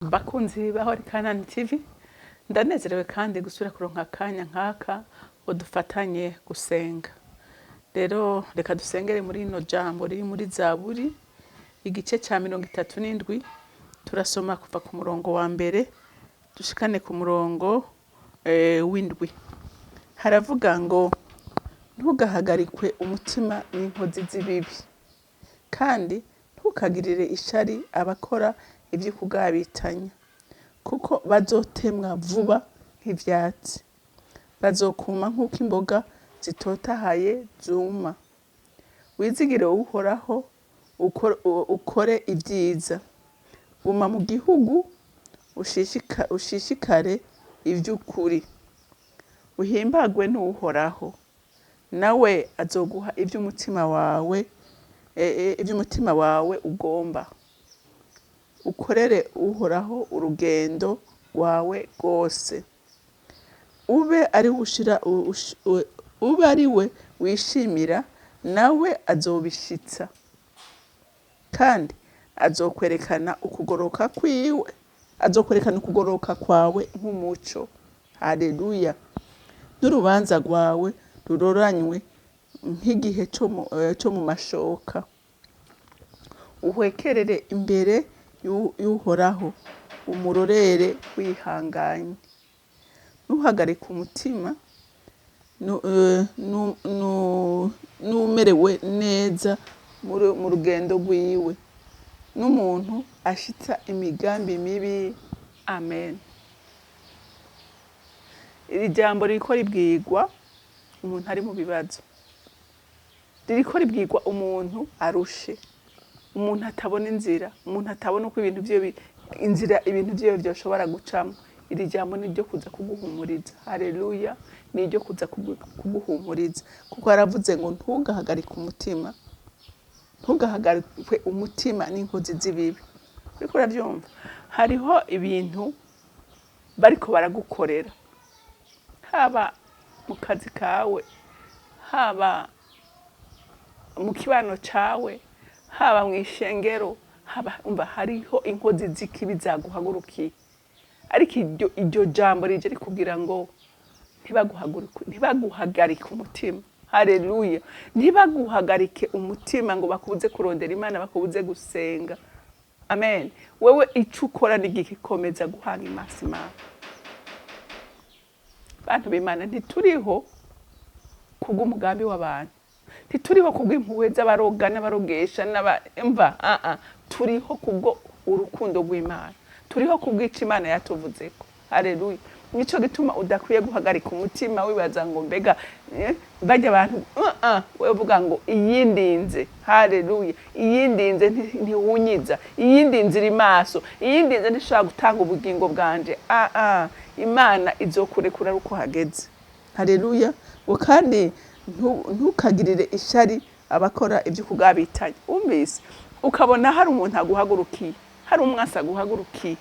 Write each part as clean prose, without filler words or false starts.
Bakunzi ba Holy Canaan TV, ndanezerewe kandi gusubira kuronka akanya nk'aka ngo dufatanye gusenga. Rero reka dusengere muri rino jambo riri muri Zaburi, igice ca 37, turasoma kuva ku murongo wa mbere dushikane ku murongo w'indwi. Haravuga ngo: "Ntugahagarikwe umutima n'inkozi z'ibibi, kandi ntukagirire ishari abakora ivy'ukugabitanya, kuko bazotemwa vuba nk'ivyatsi, bazokuma nk'uko imboga zitotahaye zuma. Wizigire Uhoraho, ukore ivyiza, guma mu gihugu, ushishikare ivy'ukuri. Uhimbagwe n'Uhoraho, nawe azoguha ivy'umutima wawe ugomba. Ukorere Uhoraho urugendo rwawe rwose, ube ari we wishimira, nawe azobishitsa, kandi azokwerekana ukugororoka kwiwe, azokwerekana ukugororoka kwawe nk'umuco." Haleluya! "N'urubanza rwawe ruroranywe nk'igihe co mu mashoka. Uhwekerere imbere y'Uhoraho, umurorere wihanganye. Ntuhagarike umutima n'umerewe neza mu rugendo rwiwe, n'umuntu ashitsa imigambi mibi." Amen. Iri jambo ririko ribwirwa umuntu ari mu bibazo, ririko ribwirwa umuntu arushe, umuntu atabona inzira, umuntu atabona uko ibintu vyiwe inzira ibintu vyiwe vyoshobora gucamwo. Iri jambo ni iryo kuza kuguhumuriza. Haleluya! Ni iryo kuza kuguhumuriza, kuko yaravuze ngo: "Ntugahagarike umutima, ntugahagarikwe umutima n'inkozi z'ibibi." Uriko uravyumva? Hariho ibintu bariko baragukorera, haba mu kazi kawe, haba mu kibano cawe, haba mu ishengero, haba, umva, hariho inkozi z'ikibi zaguhagurukiye. Ariko iryo jambo rije rikubwira ngo ntibaguhagarike umutima. Haleluya! Ntibaguhagarike umutima ngo bakubuze kurondera Imana, bakubuze gusenga. Amen. Wewe ico ukora ni igikomeza guhanga imaso Imana. Bantu b'Imana, ntituriho kubw'umugambi w'abantu, ntituriho kubw'impuhwe z'abaroga n'abarogesha n'aba, ah ah, turiho kubwo urukundo rw'Imana, turiho kubw'ico Imana yatuvuzeko. Haleluya! Nico gituma udakwiye guhagarika umutima wibaza ngo: "Mbega barya abantu?" Ah ah, wewe uvuga ngo: "Iyindinze." Haleluya! Iyindinze ntihunyiza, iyindinze iri maso, iyindinze ntishobora gutanga ubugingo bwanje. Ah ah, Imana izokurekura ari uko hageze. Haleluya! Ngo kandi ntukagirire ishari abakora ibyo kugabitanya. Wumvise ukabona hari umuntu aguhagurukiye, hari umwasi aguhagurukiye,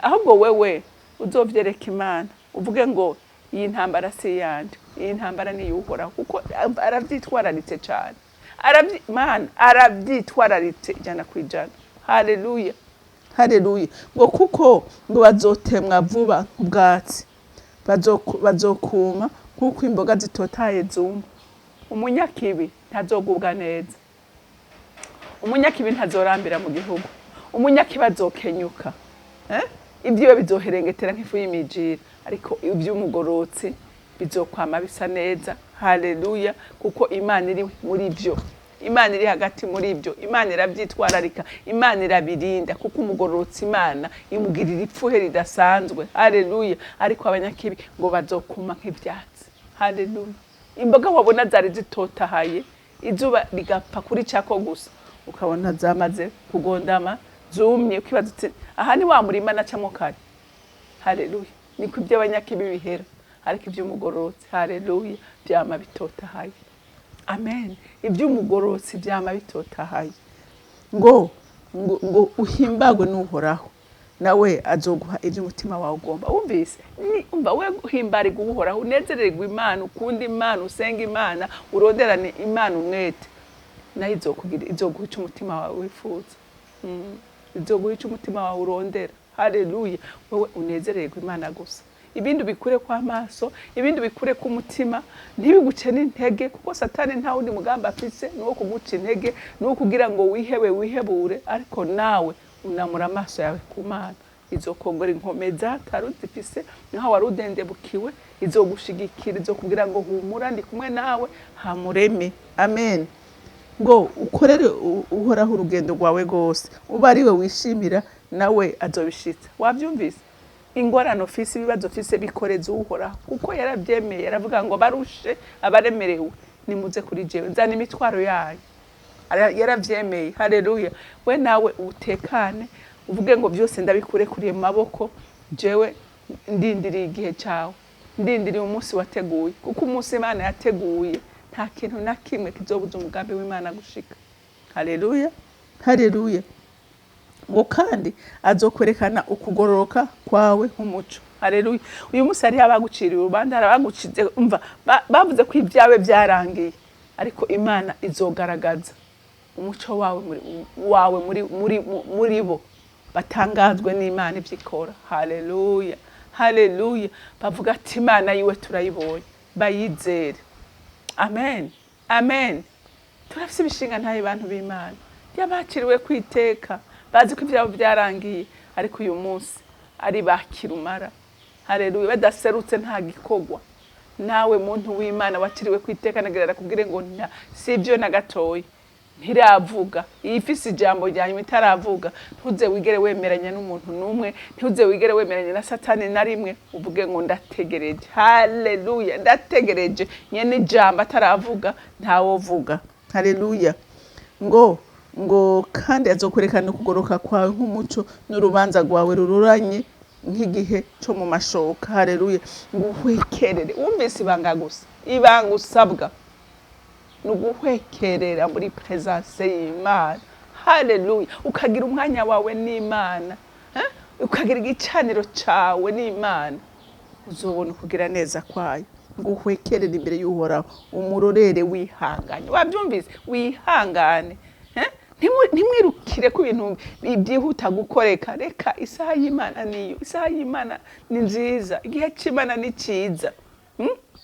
ahubwo wewe uzovyereka Imana, uvuge ngo: "Iyi ntambara si iyanje, iyi ntambara ni iy'Uhoraho," kuko aravyitwararitse cane. Mana aravyitwararitse 100%. Haleluya, haleluya! Ngo kuko ngo bazotemwa vuba nk'ubwatsi, bazokuma nk'uko imboga zitotaye zuma. Umunyakibi ntazogubwa neza, umunyakibi ntazorambira mu gihugu, umunyakibi azokenyuka, eh? Ibyiwe bizoherengetera nk'ifu y'imijira, ariko ivy'umugorotsi bizokwama bisa neza. Haleluya! Kuko Imana iri muri byo, Imana iri hagati muri byo, Imana iravyitwararika, Imana irabirinda, kuko umugororotsi Imana imugirira ipfuhe ridasanzwe. Haleluya! Ariko abanyakibi ngo bazokuma nk'ivyatsi. Haleluya! Imboga wabona zari zitotahaye, izuba rigapfa kuri cako gusa, ukabona zamaze kugondama, zumye, ukibaza uti: "Aha ni wa murima nacamwo kare." Haleluya! Niko iby'abanyakibi bihera, ariko iby'umugororotsi, haleluya, byama bitotahaye. Amen. Iby'umugororotsi byama bitotahaye. Ngo uhimbagwe n'Uhoraho, nawe azoguha iby'umutima wawe ugomba. Wumvise? Umva, we uhimbarirwa Uhoraho, unezererwa Imana, ukunda Imana, usenga Imana, uronderane Imana umwete, nayo izokugira, izoguha icyo umutima wawe wifuza. Izoguha ico umutima wawe urondera. Haleluya. Wewe unezererwe Imana gusa, ibindi ubikure kw'amaso, ibindi ubikure k'umutima, ntibiguce n'intege, kuko Satani nta wundi mugambi afise, ni uwo kuguca intege, ni uwo kugira ngo wihebe, wihebure. Ariko nawe unamura amaso yawe ku Mana, izokongora inkomeza atari uzifise, nkaho wari udendebukiwe. Izogushigikira, izokubwira ngo humura, ndi kumwe nawe, hamureme. Amen. Ngo ukorere Uhoraho urugendo rwawe rwose, uba ari we wishimira, nawe azobishitsa. Wabyumvise? Ingorane ufise, ibibazo ufise, bikoreze Uhoraho, kuko yarabyemeye. Yaravuga ngo barushe, abaremerewe, nimuze kuri jewe, nzana imitwaro yanyu. Yaravyemeye. Haleluya. We nawe utekane, uvuge ngo byose ndabikure kuri maboko, jewe ndindiriye igihe cyawe, ndindiriye umunsi wateguye, kuko umunsi Imana yateguye nta kintu na kimwe kizobuza umugambi w'Imana gushika. Haleluya, haleluya. Ngo kandi azokwerekana ukugororoka kwawe nk'umuco. Haleluya. Uyu munsi hariho abaguciriye urubanza, hari abagucize, umva, bavuze ko ibyawe byarangiye, ariko Imana izogaragaza umuco wawe muri bo, batangazwe n'Imana ibyo ikora. Haleluya, haleluya. Bavuga ati Imana yiwe turayibonye, bayizere. Amen, amen. Turafise ibishinga ntaye, bantu b'Imana, y'abaciriwe kwiteka, bazi ko ivyabo byarangiye, ariko uyu munsi ari bakirumara. Haleluya. Badaserutse nta gikorwa. Nawe muntu w'Imana waciriwe kwiteka, nagira nakubwire ngo si ibyo na gatoya. Ntiravuga, ifise ijambo rya nyuma itaravuga. Ntuze wigere wemeranya n'umuntu n'umwe, ntuze wigere wemeranya na Satani na rimwe. Uvuge ngo ndategereje. Haleluya. Ndategereje nyene ijambo ataravuga, ntawovuga. Haleluya. Ngo kandi azokwerekana ukugoroka kwawe nk'umuco, n'urubanza rwawe rururanye nk'igihe cyo mu mashoka. Haleluya. Ngo uhwekerere. Wumvise ibanga gusa? Ibanga usabwa ni uguhwekerera muri présence y'Imana. Haleluya. Ukagira umwanya wawe n'Imana, eh? Ukagira igicaniro cawe n'Imana, uzobona ukugira neza kwayo. Ngo uhwekerere imbere y'Uhoraho, umurorere wihanganye. Wabyumvise? Wihangane, eh? Ntimwirukire ko ibintu byihuta gukoreka. Reka isaha y'Imana niyo, isaha y'Imana ni nziza, igihe cy'Imana ni cyiza.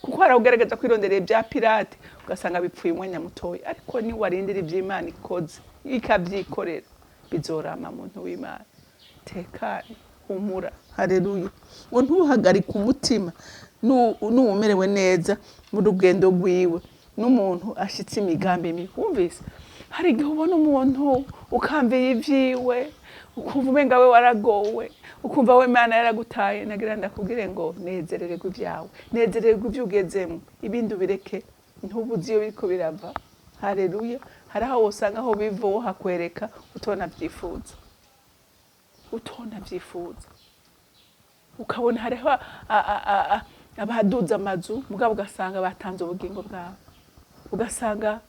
Kuko hari aho ugaragaza kwironderera ibya pirate, ugasanga bipfuye umwanya mutoya, ariko niwarindira iby'Imana ikoze ikabyikorera, bizorama. Muntu w'Imana, tekane, humura. Haleluya. Ngo ntuhagarike umutima n'uwumerewe neza mu rugendo rwiwe, n'umuntu ashitse imigambi mibi. Wumvise? Hari igihe ubona umuntu ukamvira ibyiwe, ukumva umenga we waragowe, ukumva we Imana yaragutaye. Nagira ndakubwire ngo nezerererwe ibyawe, nezerererwe ibyo ugezemo, ibindi ubireke. Ntubuze iyo biriko birava. Haleluya. Hari aho wosanga aho biva wohakwereka utona byifuza, utona byifuza. Ukabona hariho abaduza amazu, mugabo ugasanga batanze ubugingo bwabo, ugasanga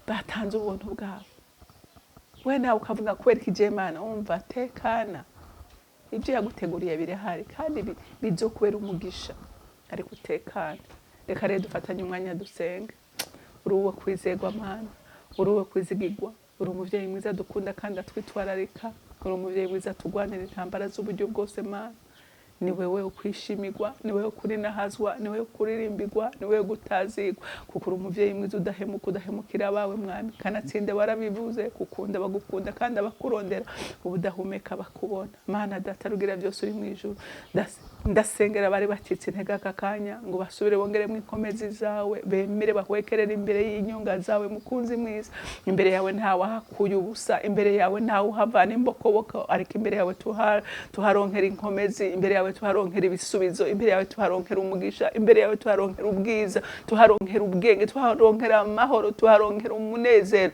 batanze ubuntu bwabo. We nawe ukavuga kubera iki Imana? Wumva, tekana, ibyo yaguteguriye birahari kandi bizokubera umugisha, ariko utekane. Reka rero dufatanye umwanya dusenge. Uri uwo kwizerwa Mana, uri uwo kwizigirwa, uri umuvyeyi mwiza dukunda kandi atwitwararika, uri umuvyeyi mwiza tugwanira intambara z'uburyo bwose. Mana, ni wewe ukwishimirwa, ni wewe kurinahazwa, ni wewe kuririmbirwa, ni wewe gutazigwa, kuko uri umuvyeyi mwiza udahemuka, udahemukira abawe Mwami. Kanatsinda warabivuze, kukunda bagukunda kandi abakurondera ubudahumeka bakubona. Mana Data rugira byose uri mu ijuru, ndasengera abari bacitse intege aka kanya ngo basubire bongeremo inkomezi zawe, bemere bahwekerere imbere y'inyonga zawe. Mukunzi mwiza, imbere yawe ntawe ahakuye ubusa, imbere yawe ntawe uhavana imbokoboko, ariko imbere yawe tuharonkera inkomezi, imbere yawe tuharonkera ibisubizo, imbere yawe tuharonkera umugisha, imbere yawe tuharonkera ubwiza, tuharonkera ubwenge, tuharonkera amahoro, tuharonkera umunezero.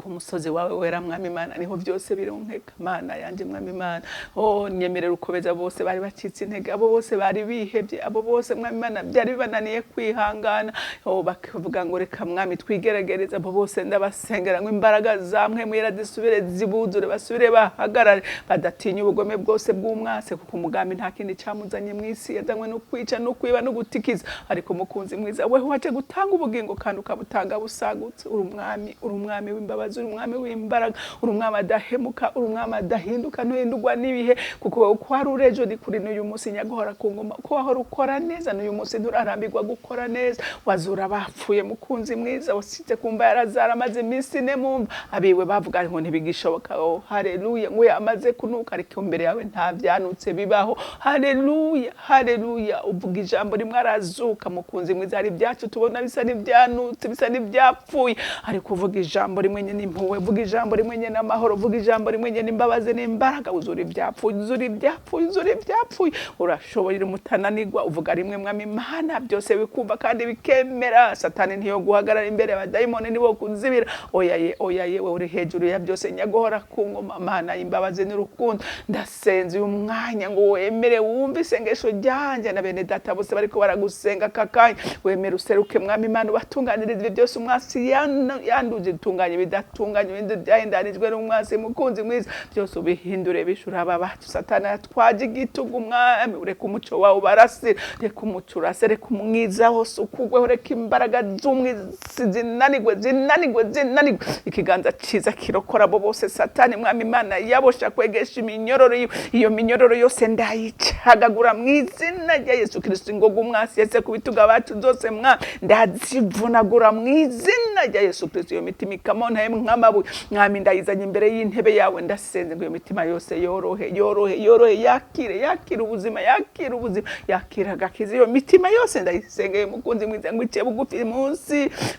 Ku musozi wawe wera, Mwami Imana, niho byose bironkeka. Mana yanje, Mwami Imana, oh, nyemerera ukomeza bose bari bacitse intege, abo bose bari bihebye, abo bose, Mwami Imana, byari bibananiye kwihangana, oh, bakavuga ngo reka Mwami twigeregereze. Abo bose ndabasengera ngo imbaraga za Mpwemu zisubire zibuzure, basubire bahagarare badatinya ubugome bwose bw'umwase, kuko umugambi nta kindi cyamuzanye mu isi, yazanywe no kwica no kwiba no gutikiza. Ariko mukunzi mwiza, wewe waje gutanga ubugingo kandi ukabutanga busagutse. Uri umwami, uri umwami w'imbabazi. mwiza, uri umwami w'imbaraga, uri umwami adahemuka, uri umwami adahinduka, ntuhindurwa n'ibihe, kuko wowe uko wari uri ejo ni kuri n'uyu munsi, nyaguhora ku ngoma. Uko wahora ukora neza n'uyu munsi nturarambirwa gukora neza. Wazura abapfuye, mukunzi mwiza, wasize kumva yarazara amaze iminsi 4 mumva, abiwe bavuga ngo ntibigishoboka. Oh, haleluya, ngo yamaze kunuka, ariko imbere yawe nta byanutse bibaho. Haleluya, haleluya. Uvuga ijambo rimwe arazuka, mukunzi mwiza. Hari ibyacu tubona bisa n'ibyanutse, bisa n'ibyapfuye, ariko uvuga ijambo rimwe nyine impuhwe, uvuga ijambo rimwe nyine amahoro, uvuga ijambo rimwe nyine imbabazi n'imbaraga, uzura ibyapfuye, uzura ibyapfuye, uzura ibyapfuye. Urashoboye, uri mutananirwa. Uvuga rimwe, mwami Imana, byose bikumva kandi bikemera. Satani ntiyo guhagarara imbere, abadayimoni nibo kuzibira. Oya ye, oya ye, wowe uri hejuru ya byose, nyaguhora ku ngoma, Mana imbabazi n'urukundo. Ndasenze uyu mwanya ngo wemere wumve isengesho ryanjye na bene data bose bariko baragusenga aka kanya. Wemere useruke, mwami Imana, ubatunganirize ibyo byose umwasi yanduje, utunganye ibidatunganye, ibindi byahindanijwe n'umwasi. Mukunzi mwiza, byose ubihindure bishura aba bacu Satani yatwaje igitugu. Mwami, ureka umuco wawe ubarasire, reka umuco urase, reka umwiza hose ukugweho, reka imbaraga z'umwisi zinanigwe, zinanigwe, zinanigwe. Ikiganza cyiza kirokora abo bose Satani, mwami Imana, yabosha kwegesha iminyororo yiwe. Iyo minyororo yose ndayicagagura mu izina rya Yesu Kristo. Ingoga umwasi yese ku bitugu bacu zose, mwami, ndazivunagura mu izina rya Yesu Kristo. Iyo mitima ikamona nk'amabuye, mwami, ndayizanye imbere y'intebe yawe. Ndasenze ngo iyo mitima yose yorohe, yorohe, yorohe, yakire, yakire ubuzima, yakire ubuzima, yakire agakiza. Iyo mitima yose ndayisengeye, mukunzi mwiza, ngo ice bugufi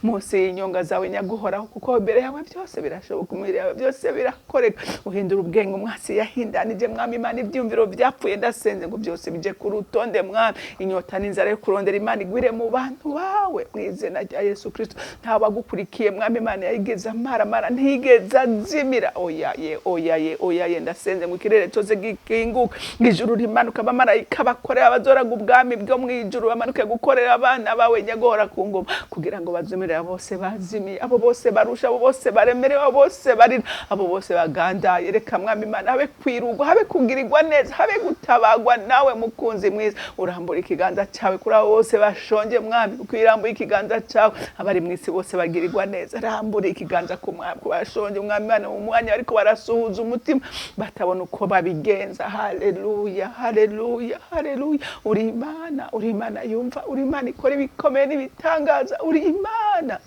munsi y'inyonga zawe, nyaguhoraho, kuko imbere yawe byose birashoboka, imbere yawe byose birakoreka. Uhindura ubwenge umwasi yahindanije, mwami Imana, ibyumviro byapfuye ndasenze ngo byose bije ku rutonde, mwami. Inyota n'inzara yo kurondera Imana igwire mu bantu bawe mu izina rya Yesu Kristo. Ntawagukurikiye, mwami Imana, yayigeze amaramara, ntigeze azimira. Oya ye, oya ye, oya ye. Ndasenze ngo ikirere cyose gikinguka, ijuru rimanuka, abamarayika bakorera abazoraga ubwami bwo mu ijuru bamanuke gukorera abana bawe, nyaguhora ku ngoma, kugira ngo bazimirire bose bazimiye, abo bose barusha, abo bose baremerewe, abo bose barira, abo bose bagandaye. Reka, mwami Imana, habe kwirugwa, habe kugirirwa neza, habe gutabagwa nawe, mukunzi mwiza. Urambura ikiganza cyawe kuri abo bose bashonje, mwami, kuko iyo urambuye ikiganza cyawe abari mu isi bose bagirirwa neza. Rambura ikiganza ku mwami, ku bashonje, mwami Imana, mu mwanya ariko barasuhuza umutima batabona uko babigenza. Haleluya, haleluya, haleluya. Uri Imana, uri Imana yumva, uri Imana ikora ibikomeye n'ibitangaza, uri Imana.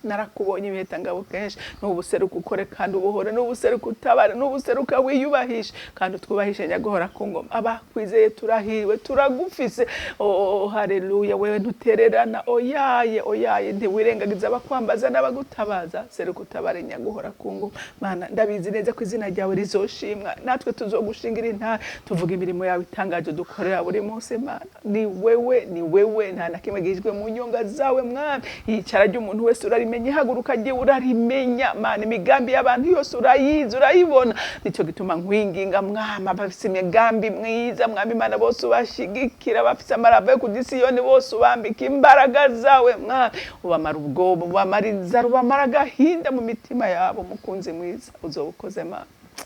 Narakubonye ibiheta kenshi. N'ubuseruka ukore kandi ubuhore, n'ubuseruka utabare, n'ubuseruka wiyubahishe kandi utwubahishe, nyaguhora ku ngoma. Abakwizeye turahiriwe, turagufise. Oh, haleluya. Wewe ntutererana, oyaye, oyaye, ntiwirengagiza abakwambaza n'abagutabaza. Seruka utabare, nyaguhora ku ngoma. Mana, ndabizi neza ko izina ryawe rizoshimwa, natwe tuzogushingira intare, tuvuga imirimo yawe itangaje dukorera buri munsi. Mana, ni wewe, ni wewe, nta na kimwe gihijwe mu nyonga zawe, mwami. Iyicara ry'umuntu wese urarimenya, ihaguruka rye urarimenya. Mana, imigambi y'abantu yose urayizi, urayibona. Nicyo gituma nkwinginga, mwami, abafise imigambi mwiza, mwami Imana, bose ubashigikira, abafise amarava yo kuja i Siyoni bose ubambika imbaraga zawe, mwami. Ubamara ubwoba, ubamara inzara, ubamara agahinda mu mitima yabo. Mukunzi mwiza, uzoba ukoze. Mana,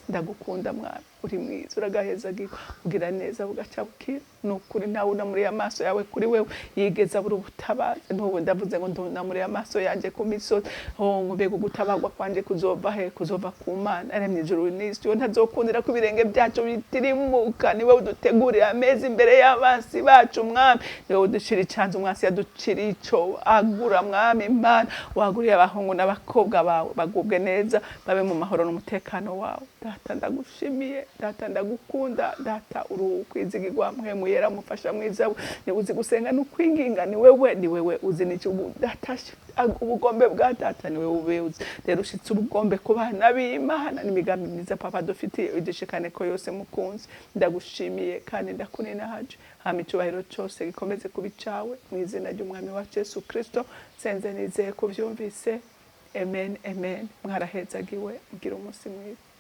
ndagukunda, mwami, uri mwiza, uragahezagirwa, ugira neza bugaca bukira. Ni ukuri, ntawe unamuriye amaso yawe kuri wewe yigeze abura ubutabazi. N'ubu ndavuze ngo ndunamuriye amaso yanjye ku misozi. Oh, ngo mbega ugutabagwa kwanje kuzova he? Kuzova ku Mana aremye ijuru n'isi. Yo ntazokundira ko ibirenge byacu bitirimuka. Niwe udutegurira ameza imbere y'abansi bacu, mwami. Niwe uducira icanzu umwasi yaducira ico agura. Mwami Imana, waguriye abahungu n'abakobwa bawe bagubwe neza, babe mu mahoro n'umutekano wawe. Data, ndagushimiye. Data, ndagukunda. Data, uri ukwizigirwa. Mpwemu Yera, mufasha mwiza we, ni uzi gusenga n'ukwinginga. Ni wewe, ni wewe uzi n'icyo data, ubugombe bwa data ni wewe ubuzi. Rero ushitse ubugombe ku bana b'Imana n'imigambi myiza papa dufitiye, udushikane ko yose. Mukunzi, ndagushimiye kandi ndakuninahaje. Hama icyubahiro cyose gikomeze kuba icawe mu izina ry'umwami wacu Yesu Kristo. Senze nizeye kubyumvise. Amen, amen. Mwarahezagiwe, mugira umunsi mwiza.